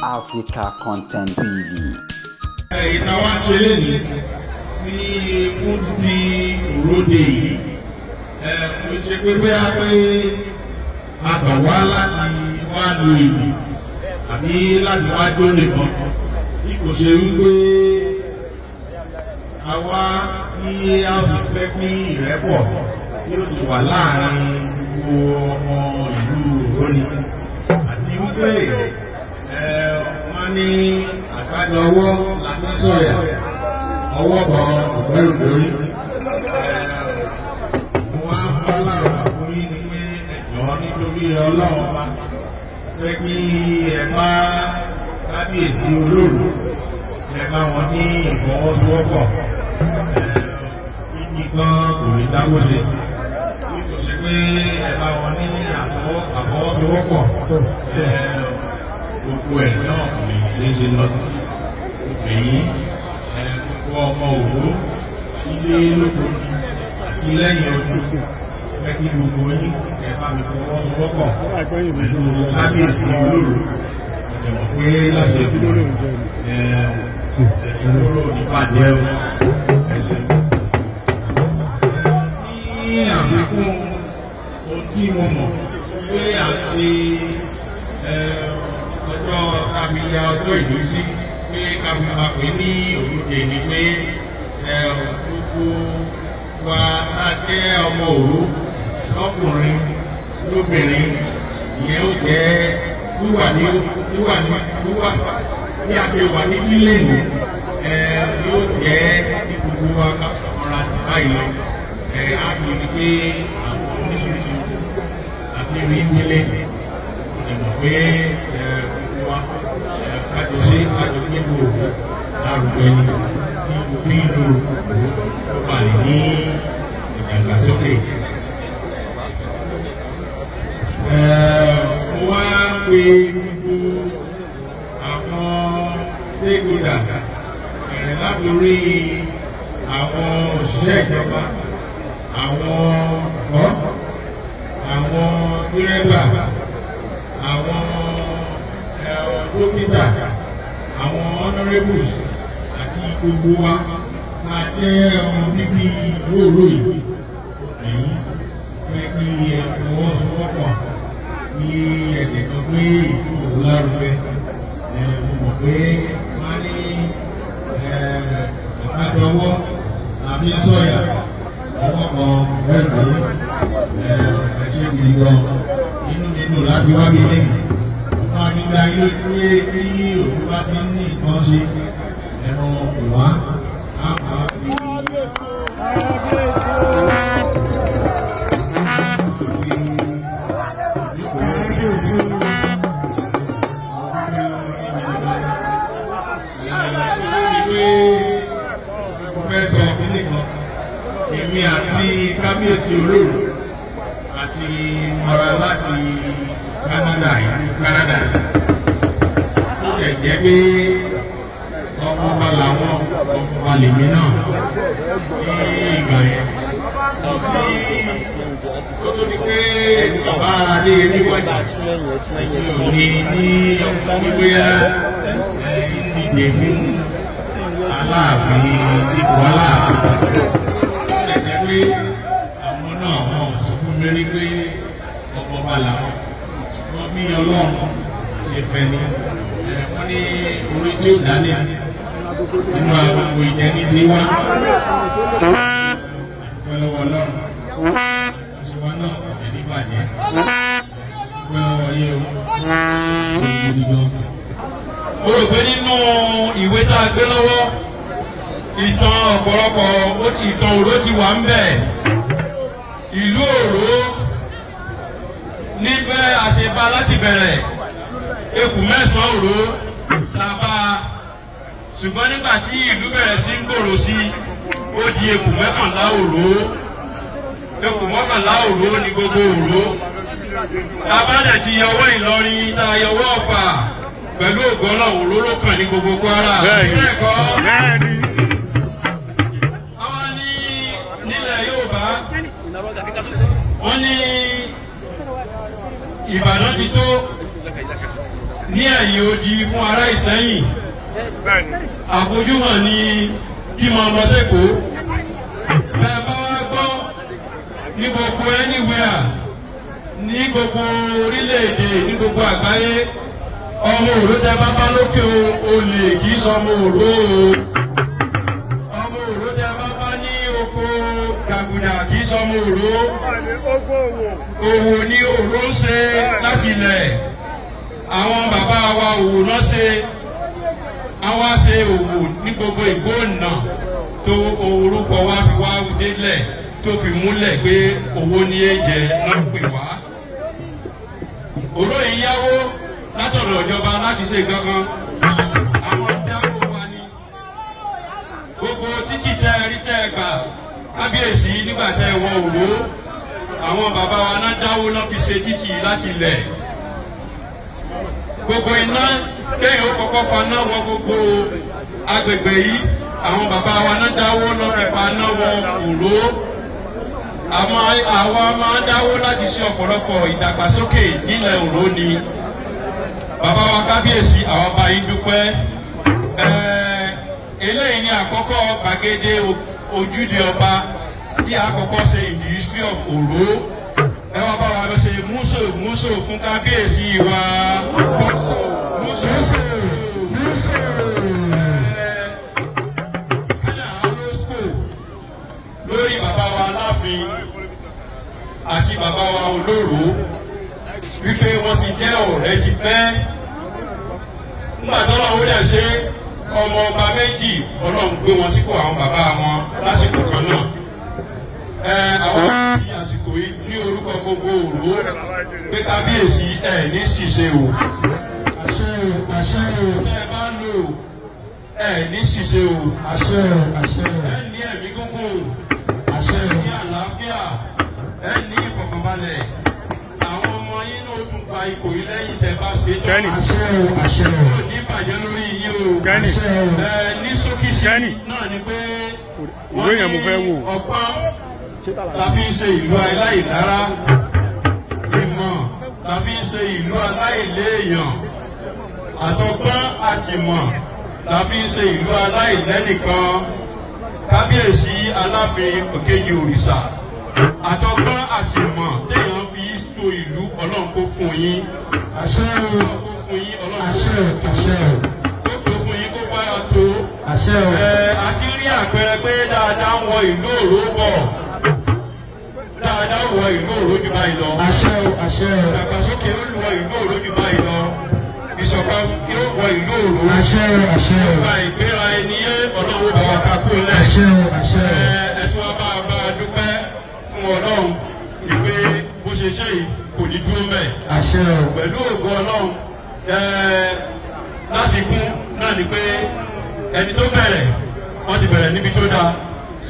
Africa Content TV. Ìta wá ṣe lénìí tí fún ti òróde yìí, kò ṣe pé bóyá pé a kàn wá láti wá lu ìlú àbí láti wá jó nìkan, bí kò ṣe wípé àwa ní a sì fẹ́ kí ìrẹ́pọ̀ yóò sì wà láàrin gbogbo ọmọ ìlú Òró ni, àti wípé wọ́n ní àgbájọ ọwọ́ la fi sọ̀yà, ọwọ́ kan ògbẹ́rù lórí. Mo wá ń bá lára fún yín ni pé ẹ̀jọ́ nítorí Ọlọ́run bá fẹ́ kí ẹ bá kábíyèsí olóòrò, ẹ bá wọn ní ìfọwọ́sowọ́pọ̀. Kíkí kan kò lè dáwọ́ ṣe bí kò ṣe pé ẹ bá wọn ní àfọwọ́sowọ́pọ̀, gbogbo ẹ̀ náà kò lè ṣeé ṣe lọ sí òkè yìí. Gbogbo ọmọ Òró ilé lóko àti lẹ́yìn ọdún, fẹ́ kí gbogbo yín ẹ bá mi fọwọ́sowọ́pọ̀ pẹ̀lú kábíyèsí olóòrò. Ẹ̀mọ̀ pé láṣẹ ìdúró ìdúró nípàdé ẹ̀ṣẹ̀. Ní àfikún ohun tí mo mọ̀ pé à ń ṣe ọjọ́ kábíyá ọjọ́ ìlú sí pé kábíyá máa pè ní òrùlé ni pé gbogbo wa tá jẹ́ ọmọ Òró lọ́kùnrin lóbìnrin, ìyẹn ó jẹ́ wíwà ní wíwà ní wíwà bí a ṣe wà ní kílẹ̀nì, yóò jẹ́ kí gbogbo wa ká ọ̀rá sí báyìí lọ. Á ti rí pé àwọn oríṣiríṣi àti rí nílé ìmọ̀ pé gbogbo wa kájọ ṣe kájọ gbogbo Òró lárugẹ ni tí òfin ìlú Òró tó bá lè ní ìdàgbàsókè. Mo wá pe gbogbo àwọn stakeholders bẹ̀rẹ̀ látòrí àwọn òṣìṣẹ́ ìjọba, àwọn ọ̀dọ́, àwọn dírẹ́bà, àwọn dókítà, àwọn honourables àti gbogbo wa máa jẹ́ ọmọ bíbí ìlú Òró yìí. Ẹ̀yin fẹ́ kí ẹ fọwọ́sowọ́pọ̀ ní ẹ̀sẹ̀ kan gbé ìlú Òró lárugẹ. Mo mọ̀ pé wọ́n ní ìbájọwọ́ àbí sọ̀yà, ọwọ́ kan ẹ̀rọ ẹ̀ṣẹ̀ gidi gan. Inú mi dùn láti wá bí lẹ́yìn. Wọ́n á nígbà ilé pé tí òkú bá ti ní nǹkan ṣe ẹ̀rọ ìwá á máa fi. Èmi àti kábíyèsí olóòrò àti mọ́ra láti Canada, ìlú Canada. Ó lè jẹ́ pé ọmọọba làwọn, ọmọọba lèmi náà ní ìgbà yẹn. Lọ sí ó tó di pé bàbá adé níwájú mi ò ní ní gbígbéyà ìdíje fún Aláàfin, ipò Aláàfin. Ó lè jẹ́ pé àwọn náà wọ́n sọ fún mi rí pé ọmọọba làwọn, ṣùgbọ́n bí Ọlọ́run ṣe fẹ́ ni. Wọ́n ní orí tí ó dálé nínú agogo ìjẹni tí wá. Dúpẹ́ lọ́wọ́ Ọlọ́run, àṣewá náà kò ní bàjẹ́. Dúpẹ́ lọ́wọ́ yé o. Mo rò pé nínú ìwé tá a gbé lọ́wọ́, ìtàn ọ̀pọ̀lọpọ̀ ó ti ìtàn Òró ti wà ń bẹ̀. Ìlú Òró níbẹ̀ àṣebá láti bẹ̀rẹ̀ ekù 9 Òró la bá a, ṣùgbọ́n nígbà tí ìlú bẹ̀rẹ̀ sí ń gbòòrò sí, ó di ekù 11 Òró. Ekù 11 Òró ní gbogbo Òró. Tá a bá dẹ̀ ti yọwọ́ Ìlọrin, tá a yọwọ́ Ọ̀fà, pẹ̀lú ògo Ọlọ́run, Òró ló kàn ní gbogbo Kwara. Bẹ́ẹ̀ kọ́, àwọn ní nílẹ̀ Yorùbá wọ́n ní Ìbàdàn ti tó. Ní ẹ̀yìn odi fún ará Ìsẹ́yìn, àfojúhàn ni kí máa lọ sẹ́kọ̀ọ́. Bẹ́ẹ̀ bá wá gbọ́ ní gbogbo anywhere, ní gbogbo orílẹ̀-èdè, ní gbogbo àgbáyé, ọmọ Òró tẹ bá bá lókè olè kì í sọmọ Òró o. Ọmọ Òró tẹ bá bá ní oko gàgùdà kì í sọmọ Òró. Òwò ni Òró ń ṣe láti ilẹ̀. Àwọn bàbá wa òwò náà ṣe. Àwa ṣe òwò ní gbogbo ìgbóhùnà tó orúkọ wa fi wá délẹ̀ tó fi múlẹ̀ pé owó ní èjẹ náà pè wá. Òró yìí yáwó látọ̀dọ̀ ìjọba láti ṣe kankan. Àwọn dáwó wa ni. Gbogbo títì tẹ́ ẹ rí tẹ́ ẹ gbà kábíyèsí nígbà tẹ́ ẹ wọ Òró. Àwọn bàbá wa náà dáwó náà fi ṣe títì láti lẹ̀. Gbogbo iná kéèyàn ó kọ́kọ́ faná wọ gbogbo agbègbè yìí. Àwọn bàbá wa náà dáwó náà fi faná wọ Òró. Àwa máa dáwó láti ṣe ọ̀pọ̀lọpọ̀ ìdàgbàsókè nílẹ̀ Òró ni. Bàbá wa kábíyèsí, àwọn bá yín dúpẹ́. Eléyìí ni àkọ́kọ́ gbàgede ojúde ọba tí a kọ́kọ́ ṣe in the history of Òró. Ẹ wá bá wa lọ ṣe múso múso fún kábíyèsí wa. Múso múso múso. Kádà olóko lórí bàbá wa Aláàfin àti bàbá wa Olóró wípé wọ́n ti jẹ́ ọ̀rẹ́ ti pẹ́. Nígbà tó lọ́wọ́ dẹ̀ ṣe ọmọ ọba méjì, Ọlọ́run gbé wọn sípò àwọn bàbá wọn lásìkò kan náà. Àwọn tí àsìkò yìí ní orúkọ gbogbo Òró pé kábíyèsí ẹ̀ ní ṣìṣe o. Àṣẹ o, àṣẹ o. Tẹ́ ẹ bá lò ẹ̀ ní ṣìṣe o. Àṣẹ o, àṣẹ o. Ẹ ní ẹ̀mí gígùn. Àṣẹ o. Ẹ ní àlàáfíà. Ẹ ní ìfọ̀kànbalẹ̀. Àwọn ọmọ yín ló tún gba ipò yìí lẹ́yìn tẹ́ bá ṣe tán. Àṣẹ o, àṣẹ o. Kò ní bàjẹ́ lórí yín o. Àṣẹ o. Ẹ ní ṣókíṣí náà ni pé wọ́n ní ọpọ́n la fi ń ṣe ìlú aláìlára, ìmọ̀ la fi ń ṣe ìlú aláìléèyàn, àtọgbọ́n àtìmọ̀ la fi ń ṣe ìlú aláìlẹ́nìkan. Kábíyèsí Aláàfin Òkèjì Òrìṣà, àtọgbọ́n àtìmọ̀ téèyàn fi tó ìlú, Ọlọ́run kó fún yín. Àṣẹ o. Kó fún yín, Ọlọ́run Àṣẹ o, àṣẹ o. kó tó fún yín, kó bá yà tó. Àṣẹ o. Àti rí àpẹẹrẹ pé dáadáa ń wọ ìlú Òró bọ̀. Dáadáa wọ ìlú Òró jù báyìí lọ. Àṣẹ o, àṣẹ o. Ìdàgbàsókè ó wọ ìlú Òró jù báyìí lọ. Ìṣọ̀kan yóò wọ ìlú Òró. Àṣẹ o, àṣẹ o. Ìgbà ìgbéra ẹni yé Ọlọ́run bá wa kakú lẹ̀. Àṣẹ o, àṣẹ o. Ẹ tún wá bá a bá a dúpẹ́ fún Ọlọ́run ìpè bó ṣe ṣe yìí kò ní dúró mẹ́. Àṣẹ o. Pẹ̀lú ògo Ọlọ́run, láfikún náà ni pé ẹni tó bẹ̀rẹ̀ wọ́n ti bẹ̀rẹ̀ níbi tó dáa.